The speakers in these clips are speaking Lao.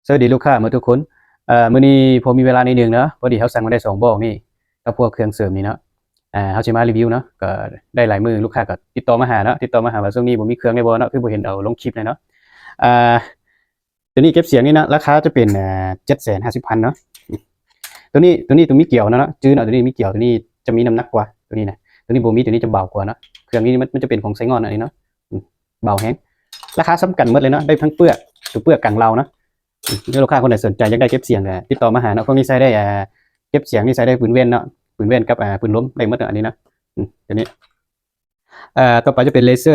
ສະຫວັດດີລູກຄ້າໝົດທຸກຄົນ. ເອີ ມື້ນີ້ພໍມີເວລາໜ້ອຍໜຶ່ງເນາະ, ພໍດີເຮົາສັ່ງມາໄດ້ສອງບອກນີ້ ກັບພວກເຄື່ອງເສີມນີ້ເນາະ. ເຮົາຊິມາຣີວິວເນາະ, ກໍໄດ້ຫຼາຍມື້ລູກຄ້າກໍຕິດຕໍ່ມາຫາເນາະ, ຕິດຕໍ່ມາຫາວ່າຊ່ວງນີ້ບໍ່ມີເຄື່ອງໄດ້ບໍ່ເນາະ, ຄືບໍ່ເຫັນເອົາລົງຄລິບເລີຍເນາະ. ອ່າ ຕົວນີ້ເກັບສຽງນີ້ເນາະ, ລາຄາຈະເປັນ ເອີ ເຈັດແສນຫ້າສິບພັນເນາະ. ຕົວນີ້ ຕົວນີ້ຕົວມີກຽວເນາະ, ຈື່ເນາະ, ຕົວນີ້ມີກຽວ, ຕົວນີ້ຈະມີນ້ຳໜັກກວ່າຕົວນີ້ນະ, ຕົວນີ້ບໍ່ມີ, ຕົວນີ້ຈະເບົາກວ່າເນາະ. ເຄື່ອງນີ້ມັນ ມັນຈະເປັນຂອງໄຊງ່ອນເນາະ, ອັນນີ້ເນາະ ອືມ ເບົາແຮງ. ລາຄາສ່ຳກັນໝົດເລີຍເນາະ, ໄດ້ທັງເປືອກ ຕົວເປືອກກັງລາວເນາະ. ອືມ ແລ້ວລູກຄ້າຄົນໃດສົນໃຈຢາກໄດ້ເກັບສຽງກໍຕິດຕໍ່ມາຫາເນາະ. ພວກນີ້ໃຊ້ໄດ້ ອ່າ ເກັບສຽງນີ້ໃຊ້ໄດ້ປືນແວ່ນເນາະ, ປືນແວ່ນກັບ ອ່າ ປືນລົມໄດ້ໝົດເນາະ, ອັນນີ້ນະ. ອືມ ຕົວນີ້ ເອີ ຕໍ່ໄປຈະເປັນເລເຊີ.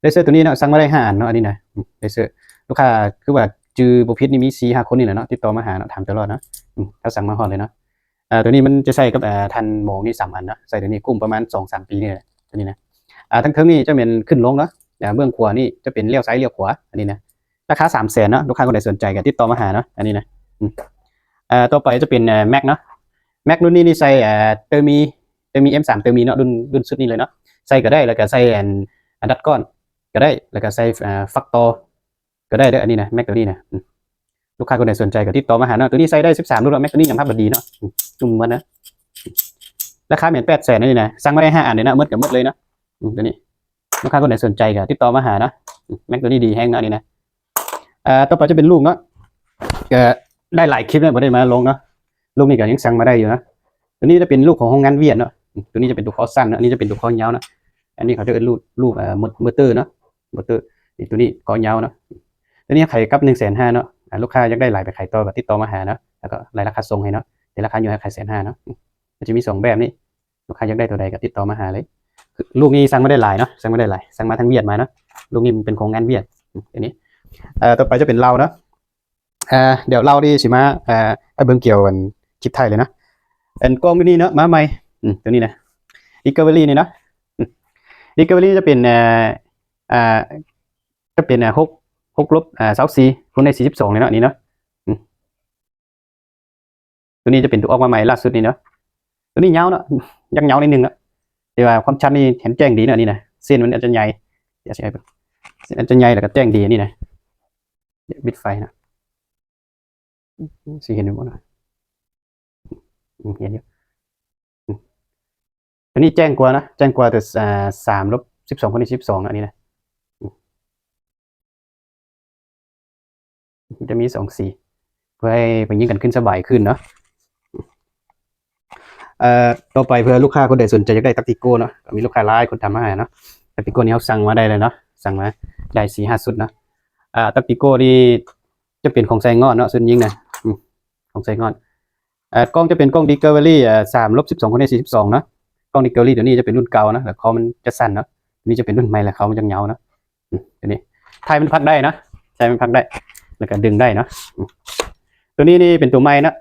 ເລເຊີຕົວນີ້ເນາະ ສັ່ງມາໄດ້ຫ້າອັນເນາະ, ອັນນີ້ນະ ອືມ ເລເຊີ. ລູກຄ້າຄືວ່າຈື່ບໍ່ຜິດນີ້ມີສີ່ຫ້າຄົນນີ້ແຫຼະເນາະ, ຕິດຕໍ່ມາຫາເນາະ, ຖາມຕະຫຼອດເນາະ. ອືມ ເຂົາສັ່ງມາຮອດເລີຍເນາະ. ເອີ ຕົວນີ້ມັນຈະໃຊ້ກັບ ເອີ ທ່ານໝໍງນີ້ສາມອັນເນາະ, ໃຊ້ຕົວນີ້ກຸ້ມປະມານສອງສາມປີນີ້ແຫຼະ ຕົວນີ້ນະ. ອ່າ ທາງເທິງນີ້ຈະແມ່ນຂຶ້ນລົງເນາະ, ອ່າ ເບື້ອງຂວານີ້ຈະເປັນລ້ຽວຊ້າຍລ້ຽວຂວາ ອັນນີ້ນະ. ລາຄາສາມແສນເນາະ, ລູກຄ້າຄົນໃດສົນໃຈກໍຕິດຕໍ່ມາຫາເນາະ, ອັນນີ້ນະ. ອືມ ເອີ ຕໍ່ໄປຈະເປັນ ເອີ ແມັກເນາະ. ແມັກລຸ້ນນີ້ນີ້ໃສ່ ເອີ ເຕີມີ ເຕີມີ ເອັມສາມ ເຕີມີເນາະ, ລຸ້ນ ລຸ້ນຊຸດນີ້ເລີຍເນາະ. ໃສ່ກໍໄດ້ ແລ້ວກໍໃສ່ອັນ ອັນດັດກ້ອນກໍໄດ້ ແລ້ວກໍໃສ່ ເອີ ຝັກຕໍ່ກໍໄດ້ເດີ ອັນນີ້ນະ, ແມັກຕົວນີ້ນະ. ອືມ ລູກຄ້າຄົນໃດສົນໃຈກໍຕິດຕໍ່ມາຫາເນາະ. ຕົວນີ້ໃສ່ໄດ້ສິບສາມລຸ້ນເນາະ, ແມັກຕົວນີ້ຍອມຮັບວ່າດີເນາະ. ອືມ ຈຸ່ມໝົດນະ. ລາຄາແມ່ນແປດແສນ ອັນນີ້ນະ, ສັ່ງມາໄດ້ຫ້າອັນເລີຍນະ, ໝົດກໍໝົດເລີຍເນາະ. ອືມ ຕົວນີ້ ລູກຄ້າຄົນໃດສົນໃຈກໍຕິດຕໍ່ມາຫາເນາະ. ອືມ ແມັກຕົວນີ້ດີແຮງເນາະ, ອັນນີ້ນະ. ເອີ ຕໍ່ໄປຈະເປັນລູກເນາະ, ກໍໄດ້ຫຼາຍຄລິບແລ້ວບໍ່ໄດ້ມາລົງເນາະ. ລູກນີ້ກໍຍັງສັ່ງມາໄດ້ຢູ່ເນາະ. ຕົວນີ້ຈະເປັນລູກຂອງໂຮງງານຫວຽດເນາະ, ຕົວນີ້ຈະເປັນຕົວຄໍສັ້ນເນາະ, ອັນນີ້ຈະເປັນຕົວຄໍຍາວເນາະ. ອັນນີ້ເຂົາຈະເອີ້ນລູກ ລູກ ເອີ ມໍ ມໍເຕີເນາະ, ມໍເຕີ. ນີ້ຕົວນີ້ຄໍຍາວເນາະ. ຕົວນີ້ຂາຍກັບໜຶ່ງແສນຫ້າເນາະ. ອ່າ ລູກຄ້າຢາກໄດ້ຫຼາຍໄປຂາຍຕໍ່ກໍຕິດຕໍ່ມາຫາເນາະ, ແລ້ວກໍໄລລາຄາສົ່ງໃຫ້ເນາະ, ແຕ່ລາຄາຢູ່ໃຫ້ຂາຍແສນຫ້າເນາະ. ມັນຈະມີສອງແບບນີ້, ລູກຄ້າຢາກໄດ້ຕົວໃດກໍຕິດຕໍ່ມາຫາເລີຍ. ລູກນີ້ສັ່ງມາໄດ້ຫຼາຍເນາະ, ສັ່ງມາໄດ້ຫຼາຍ, ສັ່ງມາທາງຫວຽດມາເນາະ. ລູກນີ້ມັນເປັນຂອງງານຫວຽດ ອືມ ອັນນີ້. ເອີ ຕໍ່ໄປຈະເປັນເລົາເນາະ. ອ່າ ດຽວເລົານີ້ຊິມາ ອ່າ ໃຫ້ເບິ່ງກ່ຽວອັນຄລິບໄທເລີຍນະ. ອັນກ້ອງຕົວນີ້ເນາະ ມາໃໝ່ ອືມ ຕົວນີ້ນະ ດິສຄັບເວີຣີນີ້ເນາະ. ອືມ ດິສຄັບເວີຣີຈະເປັນ ອ່າ ອ່າ ຈະເປັນ ອ່າ ຫົກ ຫົກລົບ ອ່າ ຊາວສີ່ຄູນໃນສີ່ສິບສອງນີ້ເນາະ, ນີ້ເນາະ. ອືມ ຕົວນີ້ຈະເປັນຕົວອອກມາໃໝ່ລ່າສຸດນີ້ເນາະ. ຕົວນີ້ຍາວເນາະ, ຍັງຍາວໜ້ອຍໜຶ່ງເນາະ, ແຕ່ວ່າຄວາມຊັດນີ້ເຫັນແຈ້ງດີເນາະ, ນີ້ນະ. ເສັ້ນມັນອາດຈະໃຫຍ່ ດຽວຊິໃຫ້ເບິ່ງ, ເສັ້ນອາດຈະໃຫຍ່ ແລ້ວກໍແຈ້ງດີ ນີ້ນະ. ດຽວປິດໄຟນະ. ຊິເຫັນຢູ່ບໍ່ນະ? ອືມ ເຫັນຢູ່. ອືມ ຕົວນີ້ແຈ້ງກວ່ານະ, ແຈ້ງກວ່າຕົວ ອ່າ ສາມລົບສິບສອງຄູນໃນສິບສອງ ອັນນີ້ນະ. ອືມ ມັນຈະມີສອງສີ ເພື່ອໃຫ້ໄປຍິງກັນຂຶ້ນສະບາຍຂຶ້ນເນາະ. ເອີ ຕໍ່ໄປເພື່ອລູກຄ້າຄົນໃດສົນໃຈຢາກໄດ້ຕັກຕິໂກ້ເນາະ, ກໍມີລູກຄ້າຫຼາຍຄົນຖາມມາຫາເນາະ. ຕັກຕິໂກ້ນີ້ເຮົາສັ່ງມາໄດ້ແລ້ວເນາະ, ສັ່ງມາໄດ້ສີ່ຫ້າຊຸດເນາະ. ອ່າ ຕັກຕິໂກ້ນີ້ຈະເປັນຂອງໄຊງ່ອນເນາະ, ຊຸດຍິງນະ ອືມ ຂອງໄຊງ່ອນ. ເອີ ກ້ອງຈະເປັນກ້ອງດິສຄັບເວີຣີ ເອີ ສາມລົບສິບສອງຄູນໃນສີ່ສິບສອງເນາະ. ກ້ອງດິສຄັບເວີຣີຕົວນີ້ຈະເປັນລຸ້ນເກົ່າເນາະ, ແລ້ວຄໍມັນຈະສັ້ນເນາະ. ຕົວນີ້ຈະເປັນລຸ້ນໃໝ່ ແລ້ວເຂົ້າມັນຈັ່ງຍາວເນາະ. ອືມ ຕົວນີ້ທ້າຍມັນພັກໄດ້ເນາະ, ທ້າຍມັນພັກໄດ້ ແລ້ວກໍດຶງໄດ້ເນາະ. ອືມ ຕົວນີ້ນີ້ເປັນຕົວໃໝ່ເນາະ,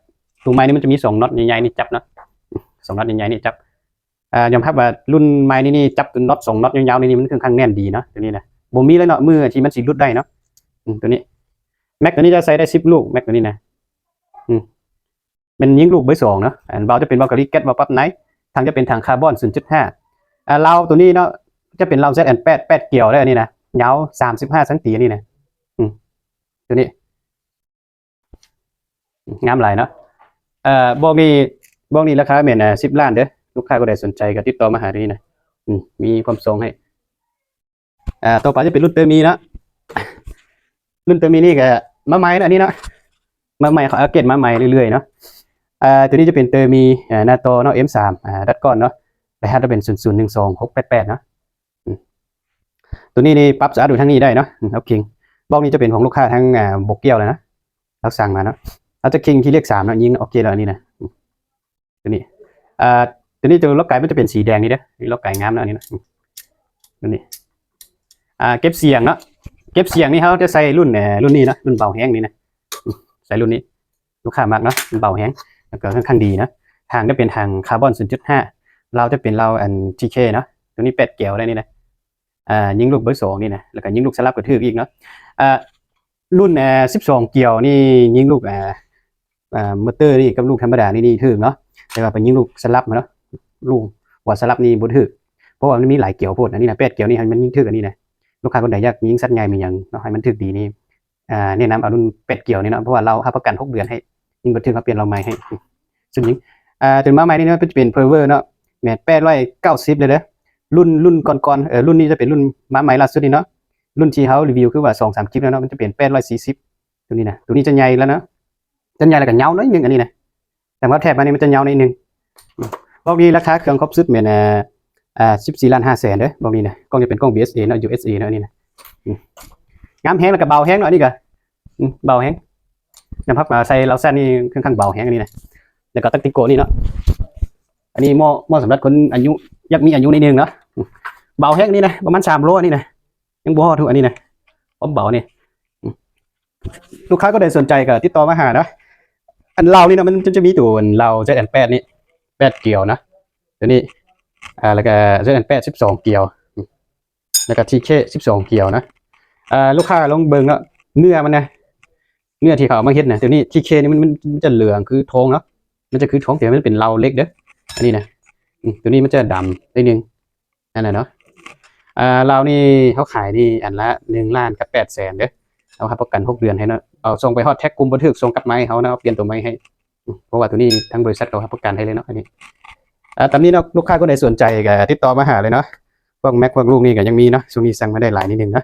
ຕົວໃໝ່ນີ້ມັນຈະມີສອງນັອດໃຫຍ່ໆນີ້ຈັບເນາະ, ອືມ ສອງນັດໃຫຍ່ໆນີ້ຈັບ. ອ່າ ຍອມຮັບວ່າລຸ້ນໃໝ່ນີ້ນີ້ ຈັບຕົວນັອດສອງນັອດຍາວໆນີ້ ນີ້ມັນຄ່ອນຂ້າງແໜ້ນດີເນາະ, ຕົວນີ້ນະ. ບໍ່ມີເລີຍເນາະ ມື້ທີ່ມັນຊິຫຼຸດໄດ້ເນາະ. ອືມ ຕົວນີ້ ແມັກຕົວນີ້ຈະໃສ່ໄດ້ສິບລູກ, ແມັກຕົວນີ້ນະ. ອືມ ແມ່ນຍິງລູກເບີສອງເນາະ. ອັນເບົາຈະເປັນເບົາກາລີແກັດ ເບົາປັບໃນ, ຖັງຈະເປັນຖັງຄາບອນສູນຈຸດຫ້າ. ອ່າ ເລົາຕົວນີ້ເນາະ ຈະເປັນເລົາ ແຊັດແອນ ແປດ ແປດກຽວໄດ້ ອັນນີ້ນະ, ຍາວສາມສິບຫ້າຊັງຕີ ອັນນີ້ນະ. ອືມ ຕົວນີ້ງາມຫຼາຍເນາະ. ເອີ ບອກນີ້ ບອກນີ້ລາຄາແມ່ນ ອ່າ ສິບລ້ານເດີ, ລູກຄ້າຜູ້ໃດສົນໃຈກໍຕິດຕໍ່ມາຫາຕົວນີ້ນະ. ອືມ ມີຄວາມຊົງໃຫ້. ອ່າ ຕໍ່ໄປຈະເປັນລຸ້ນເຕີມີເນາະ, ລຸ້ນເຕີມີນີ້ກໍມາໃໝ່ເນາະ ອັນນີ້ເນາະ, ມາໃໝ່ ເຂົາອັບເກຣດມາໃໝ່ເລື້ອຍໆເນາະ. ອ່າ ຕົວນີ້ຈະເປັນເຕີມີ ອ່າ ໜ້າຕໍ່ເນາະ ເອັມສາມ ອ່າ ດັດກ້ອນເນາະ, ລະຫັດຈະເປັນສູນສູນໜຶ່ງສອງຫົກແປດແປດເນາະ. ອືມ ຕົວນີ້ນີ້ປັບສະອາດຢູ່ທາງນີ້ໄດ້ເນາະ. ອືມ ໂອເຄ, ບອກນີ້ຈະເປັນຂອງລູກຄ້າທາງ ອ່າ ບໍ່ກ່ຽວແລ້ວນະ, ລາວສັ່ງມາເນາະ. ເຮົາຈະຄິງທີ່ເລກສາມເນາະ, ຍິງໂອເຄແລ້ວ ອັນນີ້ນະ. ອືມ ຕົວນີ້ ອ່າ ຕົວນີ້ຈະລັອກໄກມັນຈະເປັນສີແດງນີ້ເດີ, ລັອກໄກງາມເນາະ ອັນນີ້ນະ. ອືມ ຕົວນີ້ ອ່າ ເກັບສຽງເນາະ, ເກັບສຽງນີ້ເຮົາຈະໃສ່ລຸ້ນ ເອີ ລຸ້ນນີ້ເນາະ, ລຸ້ນເບົາແຮງນີ້ນະ. ອືມ ໃສ່ລຸ້ນນີ້ ລູກຄ້າມັກເນາະ, ມັນເບົາແຮງ ແລ້ວກໍຄ່ອນຂ້າງດີເນາະ. ຖັງຈະເປັນຖັງຄາບອນສູນຈຸດຫ້າ, ເລົາຈະເປັນເລົາອັນ ທີເຄ ເນາະ, ຕົວນີ້ແປດແກວໄດ້ນີ້ນະ. ອ່າ ຍິງລູກເບີສອງນີ້ນະ, ແລ້ວກໍຍິງລູກສະຫຼັບກໍຖືກອີກເນາະ. ອ່າ ລຸ້ນ ເອີ ສິບສອງກຽວນີ້ຍິງລູກ ອ່າ ອ່າ ມໍເຕີນີ້ກັບລູກທຳມະດານີ້ ນີ້ຖືກເນາະ, ແຕ່ວ່າໄປຍິງລູກສະຫຼັບເນາະ, ລູກຫົວສະຫຼັບນີ້ບໍ່ຖືກ ເພາະວ່າມັນມີຫຼາຍກຽວໂພດ. ອັນນີ້ນະ ແປດກຽວນີ້ໃຫ້ມັນຍິງຖືກ ອັນນີ້ນະ. ລູກຄ້າຄົນໃດຢາກຍິງສັດໃຫຍ່ມີຫຍັງເນາະ ໃຫ້ມັນຖືກດີນີ້ ອ່າ ແນະນຳເອົາລຸ້ນແປດກຽວນີ້ເນາະ ເພາະວ່າລາວຮັບປະກັນຫົກເດືອນໃຫ້ ຍິງບໍ່ຖືກເຮົາປ່ຽນລາວໃໝ່ໃຫ້ ອືມ ຊຸດຍິງ ອ່າ ຕົວມາໃໝ່ນີ້ເນາະ ມັນຈະເປັນ Forever ເນາະ ແມ່ນແປດຮ້ອຍເກົ້າສິບເລີຍເດີ ລຸ້ນ ລຸ້ນກ່ອນໆ ເອີ ລຸ້ນນີ້ຈະເປັນລຸ້ນມາໃໝ່ລ່າສຸດນີ້ເນາະ ລຸ້ນທີ່ເຮົາຣີວິວຄືວ່າສອງສາມຄລິບແລ້ວເນາະ ມັນຈະເປັນແປດຮ້ອຍສີ່ສິບ ຕົວນີ້ນະ ຕົວນີ້ຈະໃຫຍ່ແລ້ວເນາະ ຈະໃຫຍ່ແລ້ວກໍຍາວໜ້ອຍໜຶ່ງ ອັນນີ້ນະ ສຳລັບແຖບມານີ້ມັນຈະຍາວໜ້ອຍໜຶ່ງ ອືມ ບລັອກນີ້ລາຄາເຄື່ອງຄົບຊຸດແມ່ນ ອ່າ ອ່າ ສິບສີ່ລ້ານຫ້າແສນເດີ ບລັອກນີ້ນະ ກ້ອງຈະເປັນກ້ອງ ບີເອັສເອ ເນາະ ຢູເອັສເອ ເນາະ ອັນນີ້ນະ ອືມ ງາມແຮງ ແລ້ວກໍເບົາແຮງເນາະ ອັນນີ້ກໍ ອືມ ເບົາແຮງ ນຳພັກມາໃສ່ລາວຊັ້ນນີ້ ຂ້ອນຂ້າງເບົາແຮງ ອັນນີ້ນະ ແລ້ວກໍຕັກຕິໂກນີ້ເນາະ ອັນນີ້ເໝາະ ເໝາະສຳລັບຄົນອາຍຸ ຢາກມີອາຍຸໜ້ອຍໜຶ່ງເນາະ ອືມ ເບົາແຮງ ອັນນີ້ນະ ປະມານສາມໂລ ອັນນີ້ນະ ຍັງບໍ່ຮອດທຸກ ອັນນີ້ນະ ຄວາມເບົານີ້ ອືມ ລູກຄ້າຄົນໃດສົນໃຈກໍຕິດຕໍ່ມາຫາເນາະ ອັນລາວນີ້ເນາະ ມັນຈະມີຕົວລາວ ແຊັດແອນແປດ ນີ້ ແປດກຽວນະ ຕົວນີ້ ອ່າ ແລ້ວກໍ ແຊັດແອນແປດ ສິບສອງກຽວ ອືມ ແລ້ວກໍ ທີເຄ ສິບສອງກຽວນະ ອ່າ ລູກຄ້າລອງເບິ່ງເນາະ ເນື້ອມັນນະ ເນື້ອທີ່ເຂົາເອົາມາເຮັດນະ ຕົວນີ້ ທີເຄ ນີ້ມັນ ມັນ ມັນຈະເຫຼືອງຄືທອງເນາະ ມັນຈະຄືທອງ ແຕ່ມັນເປັນລາວເຫຼັກເດີ ອັນນີ້ນະ ອືມ ຕົວນີ້ມັນຈະດຳໜ້ອຍໜຶ່ງ ນັ້ນແຫຼະເນາະ ອ່າ ລາວນີ້ເຮົາຂາຍນີ້ອັນລະໜຶ່ງລ້ານກັບແປດແສນເດີ ເຮົາຮັບປະກັນຫົກເດືອນໃຫ້ເນາະ ເອົາສົ່ງໄປຮອດແທັກກຸ່ມບໍ່ຖືກ ສົ່ງກັບມາໃຫ້ເຮົານະ ປ່ຽນຕົວໃໝ່ໃຫ້ ອືມ ເພາະວ່າຕົວນີ້ທາງບໍລິສັດເຂົາຮັບປະກັນໃຫ້ເລີຍເນາະ ອັນນີ້ ອ່າ ຕາມນີ້ເນາະ ລູກຄ້າຄົນໃດສົນໃຈກໍຕິດຕໍ່ມາຫາເລີຍເນາະ ພວກແມັກພວກລູກນີ້ກໍຍັງມີເນາະ ຊ່ວງນີ້ສັ່ງມາໄດ້ຫຼາຍນິດໜຶ່ງເນາະ